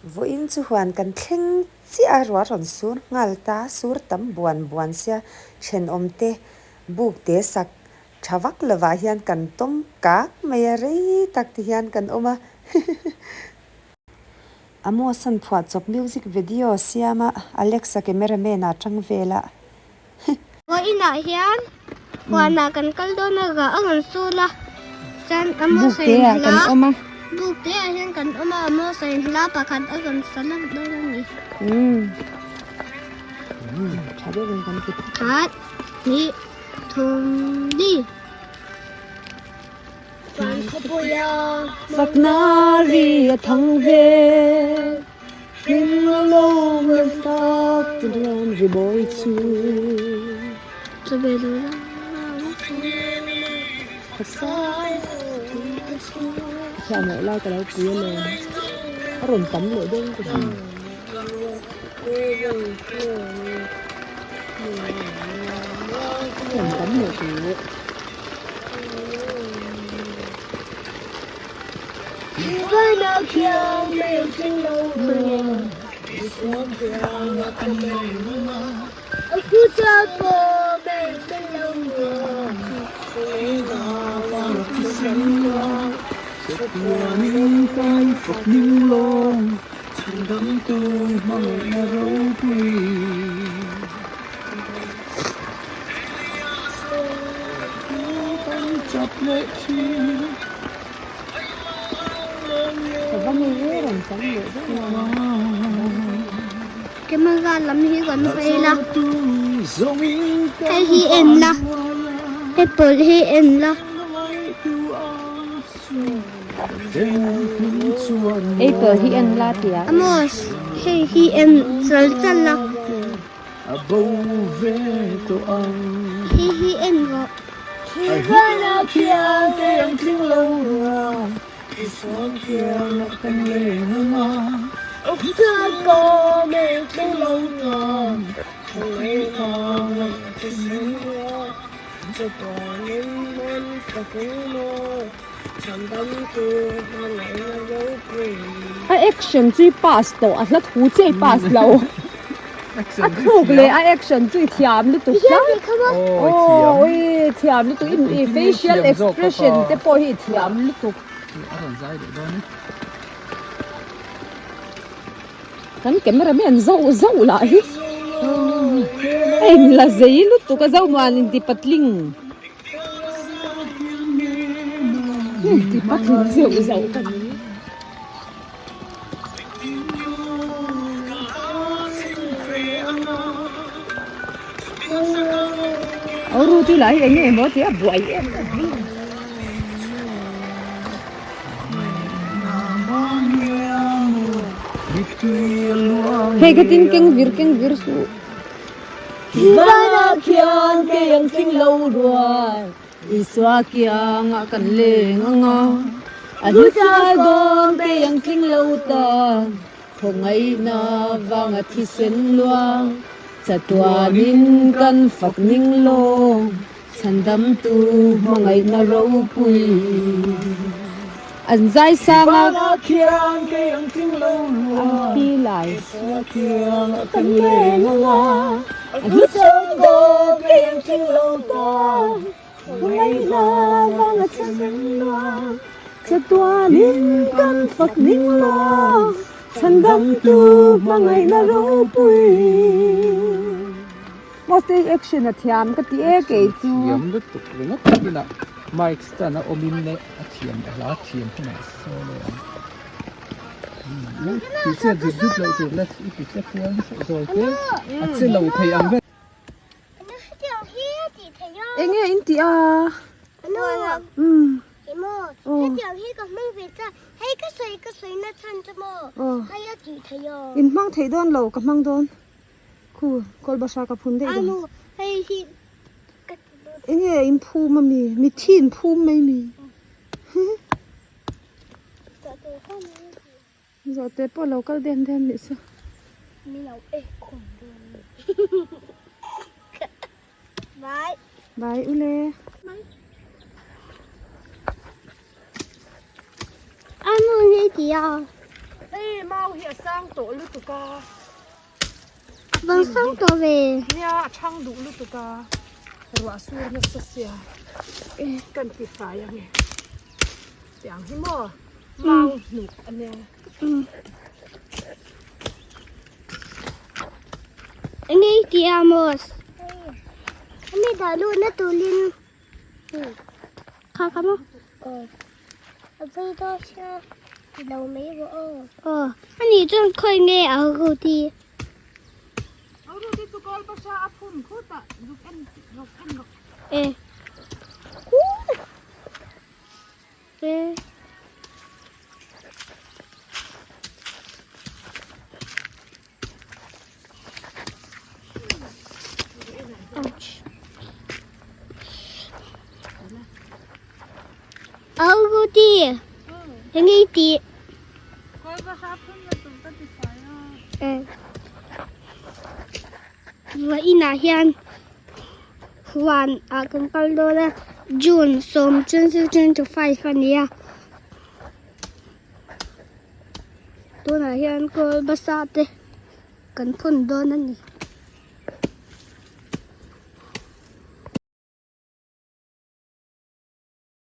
Vawiin chu huan kan thleng chiah a, ruah rawn sur nghal ta, sur tam buan buan sia thenawm te buk te sak tha vak lovah hian kan tawm kak mai a, rei tak ti hian kan awm a. Amos-a'n phuahchawp music video siam a, Alexa cameraman ah tang vel a. Vawiinah hian huanah kan kal dawn a rah a rawn sul a chuan a maw sawi hla buk te ah hian kan awm a a maw sawi hla pakhat a rawn sa lawk dawn a ni. Khat hnih thum li. Fakna ri a thang ve. Hlim a lawm leh fak te dawn ri bawi chu. Thiam loh lai ka lo pui a lawm. A rawn tam leh dawn ka hria. A rawn tam leh tur. Camera lam hi kan hawi la hei hi en la apple hi en la. Apple hi en la tia. Amos hei hi en chal chal la. Hei hi en rawh. A action chu i pass tawh a hla thu chiah i pass lo a thluk leh a action chu i thiam lutuk tlat aw i thiam lutuk i facial expression te pawh hi i thiam lutuk kan camera man zauh zauh lah hi a inla zei lutuk a zomuan inti patling. Ti patling zeuh zauh ka ni. Aw ru ti lai eng nge maw tia buai em em mai. Hei ka tin keng vir keng vir suh. Vanah khian kei ang tling lo rual Isua kiangah kan leng ang a, a hnuchal dawn kei ang tling lo tan Khawngaihna vanga thisen luang Chatuanin kan fak ning lawng Chhandamtu hmangaihna ropui an zai sang a. An thi lai. Chhandamtu hmangaihna ropui. Maw stage action a thiam ka ti e kei chu. Thiam lutuk ringawt takin a mic stand a awm in leh a thiam a hla thiam hunah solo ang. Ti chiat zut zut loh tur la i ti che kual nasa zawi te a che lo thei ang vel. Enge in tih a? In hmang thei dawn lo ka hmang dawn. Khu kawlbahra ka phun daih dawn. Enge in phum a mi? Mitthi in phum mai mi? Zawhte pawh lo kal dem dem nih chu. Bye ule. Anu ni tia. Ei mau. Mau hi a sang tawh lutuk a. Vang sang tawh ve. Nia a thang duh lutuk a. Ruah sur nasa sia. Kan ti fai ange. Tiang hi maw mau hnuk ania. Enge i tih a Amos? Ami dah luhna tulin kha kha maw? A vei dawn sia ti lo mai rawh aw. Aw ani chuan khawi nge a ruti? A ruti chu kawl pasha a phun khut a zuk en zuk en rawh. E. E. Ouch. Au Ruti, eng i tih? Vawiinah hian huan ah kan kal dawn a, June sawm 2025 a ni a. Tunah hian kawl basa te kan phun dawn a ni.